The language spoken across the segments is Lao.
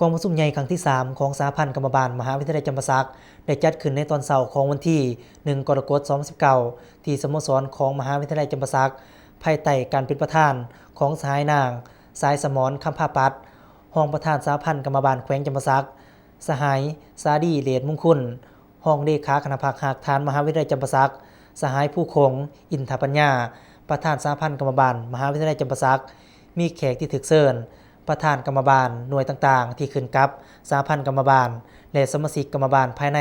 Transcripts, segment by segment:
ກອງປະຊຸມໃຫຍ່ຄັ້ງທີສາມຂອງສະຫະພັນກຳມະບານມະຫາວິທະຍາໄລຈຳປາສັກ ໄດ້ຈັດຂຶ້ນໃນຕອນເຊົ້າຂອງວັນທີໜຶ່ງ ກໍລະກົດ ສອງພັນສິບເກົ້າ ທີ່ສະໂມສອນຂອງມະຫາວິທະຍາໄລຈຳປາສັກ ພາຍໃຕ້ການເປັນປະທານຂອງສະຫາຍນາງ ສາຍສະໝອນ ຄຳພາປັດ ຮອງປະທານສະຫະພັນກຳມະບານແຂວງຈຳປາສັກ, ສະຫາຍ ສາລີ ເລດມຸງຄຸນ ຮອງເລຂາຄະນະພັກຮາກຖານມະຫາວິທະຍາໄລຈຳປາສັກ, ສະຫາຍ ພູຄົງ ອິນທະປັນຍາ ປະທານສະຫະພັນກຳມະບານມະຫາວິທະຍາໄລຈຳປາສັກ, ມີແຂກທີ່ຖືກເຊີນ, ປະທານກຳມະບານໜ່ວຍຕ່າງໆທີ່ຂຶ້ນກັບສະຫະພັນກຳມະບານ ແລະ ສະມາຊິກກຳມະບານພາຍໃນ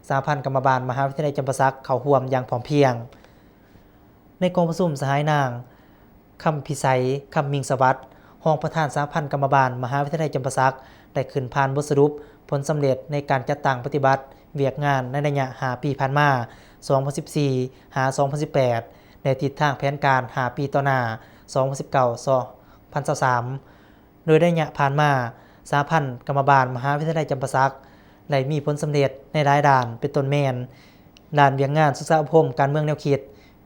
ສະຫະພັນກຳມະບານມະຫາວິທະຍາໄລຈຳປາສັກເຂົ້າຮ່ວມຢ່າງພ້ອມພຽງ. ໃນກອງປະຊຸມ, ສະຫາຍນາງ ຄຳພິໄສ ຄຳມິງສະຫວັດ ຮອງປະທານສະຫະພັນກຳມະບານມະຫາວິທະຍາໄລຈຳປາສັກ ໄດ້ຂຶ້ນຜ່ານບົດສະຫຼຸບຜົນສຳເລັດໃນການຈັດຕັ້ງປະຕິບັດວຽກງານໃນໄລຍະຫ້າປີຜ່ານມາ ສອງພັນສິບສີ່ ຫາ ສອງພັນສິບແປດ ແລະ ທິດທາງແຜນການຫ້າປີຕໍ່ໜ້າ ສອງພັນສິບເກົ້າ ສອງພັນຊາວສາມ. ໂດຍໄລຍະຜ່ານມາ, ສະຫະພັນກຳມະບານມະຫາວິທະຍາໄລຈຳປາສັກ ໄດ້ມີຜົນສຳເລັດໃນຫຼາຍດ້ານ ເປັນຕົ້ນແມ່ນ ດ້ານວຽກງານສຶກສາອົບຮົມການເມືອງແນວຄິດ,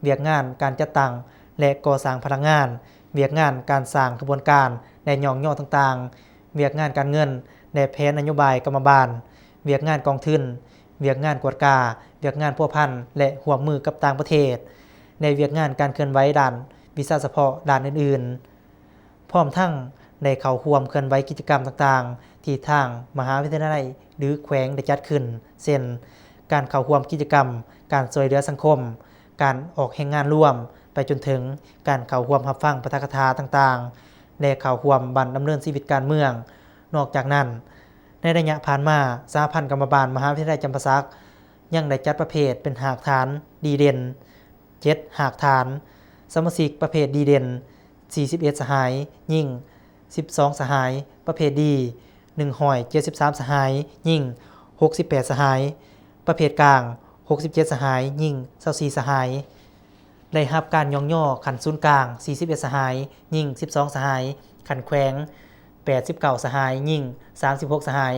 ວຽກງານການຈັດຕັ້ງ ແລະ ກໍ່ສ້າງພະນັກງານ, ວຽກງານການສ້າງຂະບວນການ ແລະ ຍ້ອງຍໍຕ່າງໆ, ວຽກງານການເງິນ ແລະ ແຜນນະໂຍບາຍກຳມະບານ, ວຽກງານກອງທຶນ, ວຽກງານກວດກາ, ວຽກງານພົວພັນ ແລະ ຮ່ວມມືກັບຕ່າງປະເທດ, ແລະ ວຽກງານການເຄື່ອນໄຫວດ້ານວິຊາສະເພາະດ້ານອື່ນໆ. ພ້ອມທັງໄດ້ເຂົ້າຮ່ວມເຄື່ອນໄຫວກິດຈະກຳຕ່າງໆ ທີ່ທາງມະຫາວິທະຍາໄລ ຫຼື ແຂວງໄດ້ຈັດຂຶ້ນ ເຊັ່ນ ການເຂົ້າຮ່ວມກິດຈະກຳການຊ່ວຍເຫຼືອສັງຄົມ, ການອອກແຮງງານລວມ, ໄປຈົນເຖິງການເຂົ້າຮ່ວມຮັບຟັງປາຖະກະຖາຕ່າງໆ ແລະ ເຂົ້າຮ່ວມບັ້ນດຳເນີນຊີວິດການເມືອງ. ນອກຈາກນັ້ນ, ໃນໄລຍະຜ່ານມາ, ສະຫະພັນກຳມະບານມະຫາວິທະຍາໄລຈຳປາສັກ ຍັງໄດ້ຈັດປະເພດເປັນຮາກຖານດີເດັ່ນ ເຈັດຮາກຖານ, ສະມາຊິກປະເພດດີເດັ່ນ ສີ່ສິບເອັດສະຫາຍ, ຍິງສິບສອງສະຫາຍ, ປະເພດດີ ໜຶ່ງຮ້ອຍເຈັດສິບສາມສະຫາຍ, ຍິງຫົກສິບແປດສະຫາຍ, ປະເພດກາງ ຫົກສິບເຈັດສະຫາຍ, ຍິງຊາວສີ່ສະຫາຍ. ໄດ້ຮັບການຍ້ອງຍໍຂັ້ນສູນກາງ ສີ່ສິບເອັດສະຫາຍ, ຍິງສິບສອງສະຫາຍ, ຂັ້ນແຂວງ ແປດສິບເກົ້າສະຫາຍ, ຍິງສາມສິບຫົກສະຫາຍ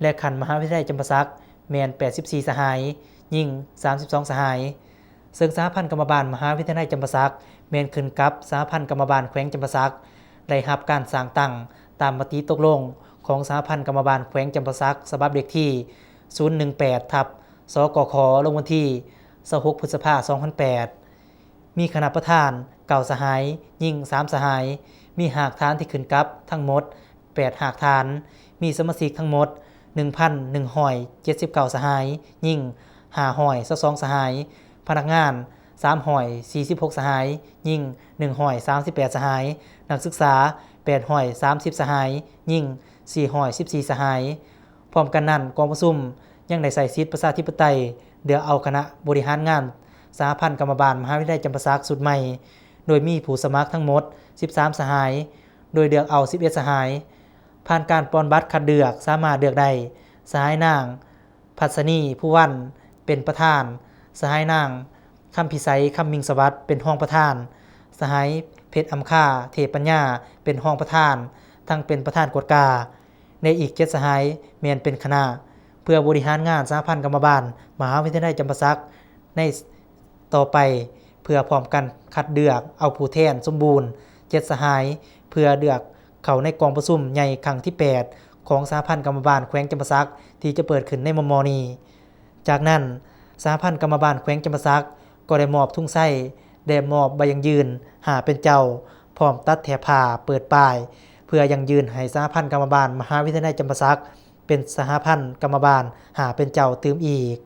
ແລະ ຂັ້ນມະຫາວິທະຍາໄລຈຳປາສັກ ແມ່ນ ແປດສິບສີ່ສະຫາຍ, ຍິງສາມສິບສອງສະຫາຍ. ເຊິ່ງສະຫະພັນກຳມະບານມະຫາວິທະຍາໄລຈຳປາສັກ ແມ່ນຂຶ້ນກັບສະຫະພັນກຳມະບານແຂວງຈຳປາສັກ ໄດ້ຮັບການສ້າງຕັ້ງຕາມມະຕິຕົກລົງຂອງສະຫະພັນກຳມະບານແຂວງຈຳປາສັກ ສະບັບເລກທີ ສູນໜຶ່ງແປດ ທັບ ສກຂ ລົງວັນທີ ຊາວຫົກ ພຶດສະພາ ສອງພັນແປດ. ມີຄະນະປະທານ ເກົ້າສະຫາຍ, ຍິງສາມສະຫາຍ, ມີຮາກຖານທີ່ຂຶ້ນກັບທັງໝົດ ແປດຮາກຖານ, ມີສະມາຊິກທັງໝົດ ໜຶ່ງພັນໜຶ່ງຮ້ອຍເຈັດສິບເກົ້າສະຫາຍ, ຍິງຫ້າຮ້ອຍຊາວສອງສະຫາຍ, ພະນັກງານ ສາມຮ້ອຍສີ່ສິບຫົກສະຫາຍ, ຍິງໜຶ່ງຮ້ອຍສາມສິບແປດສະຫາຍ, ນັກສຶກສາ ແປດຮ້ອຍສາມສິບສະຫາຍ, ຍິງສີ່ຮ້ອຍສິບສີ່ສະຫາຍ. ພ້ອມກັນນັ້ນ, ກອງປະຊຸມຍັງໄດ້ໃຊ້ສິດປະຊາທິປະໄຕ ເລືອກເອົາຄະນະບໍລິຫານງານສະຫະພັນກຳມະບານມະຫາວິທະຍາໄລຈຳປາສັກຊຸດໃໝ່ ໂດຍມີຜູ້ສະໝັກທັງໝົດສິບສາມສະຫາຍ, ໂດຍເລືອກເອົາສິບເອັດສະຫາຍ. ຜ່ານການປ່ອນບັດຄັດເລືອກ ສາມາດເລືອກໄດ້ ສະຫາຍນາງ ພັດສະນີ ພູວັນ ເປັນປະທານ, ສະຫາຍນາງ ຄຳພິໄສ ຄຳມິງສະຫວັດ ເປັນຮອງປະທານ, ສະຫາຍ ເພັດອຳຄາ ເທບປັນຍາ ເປັນຮອງປະທານ ທັງເປັນປະທານກວດກາ ແລະ ອີກເຈັດສະຫາຍແມ່ນເປັນຄະນະ ເພື່ອບໍລິຫານງານສະຫະພັນກຳມະບານມະຫາວິທະຍາໄລຈຳປາສັກໃນຕໍ່ໄປ ເພື່ອພ້ອມກັນຄັດເລືອກເອົາຜູ້ແທນສົມບູນເຈັດສະຫາຍ ເພື່ອເລືອກເຂົ້າໃນກອງປະຊຸມໃຫຍ່ຄັ້ງທີແປດ ຂອງສະຫະພັນກຳມະບານແຂວງຈຳປາສັກ ທີ່ຈະເປີດຂຶ້ນໃນມໍ່ໆນີ້. ຈາກນັ້ນ, ສະຫະພັນກຳມະບານແຂວງຈຳປາສັກ ກໍໄດ້ມອບທຸງໄຊ ແລະ ມອບໃບຢັ້ງຢືນຫ້າເປັນເຈົ້າ ພ້ອມຕັດແຖບຜ້າເປີດປ້າຍ ເພື່ອຢັ້ງຢືນໃຫ້ສະຫະພັນກຳມະບານມະຫາວິທະຍາໄລຈຳປາສັກ ເປັນສະຫະພັນກຳມະບານຫ້າເປັນເຈົ້າຕື່ມອີກ.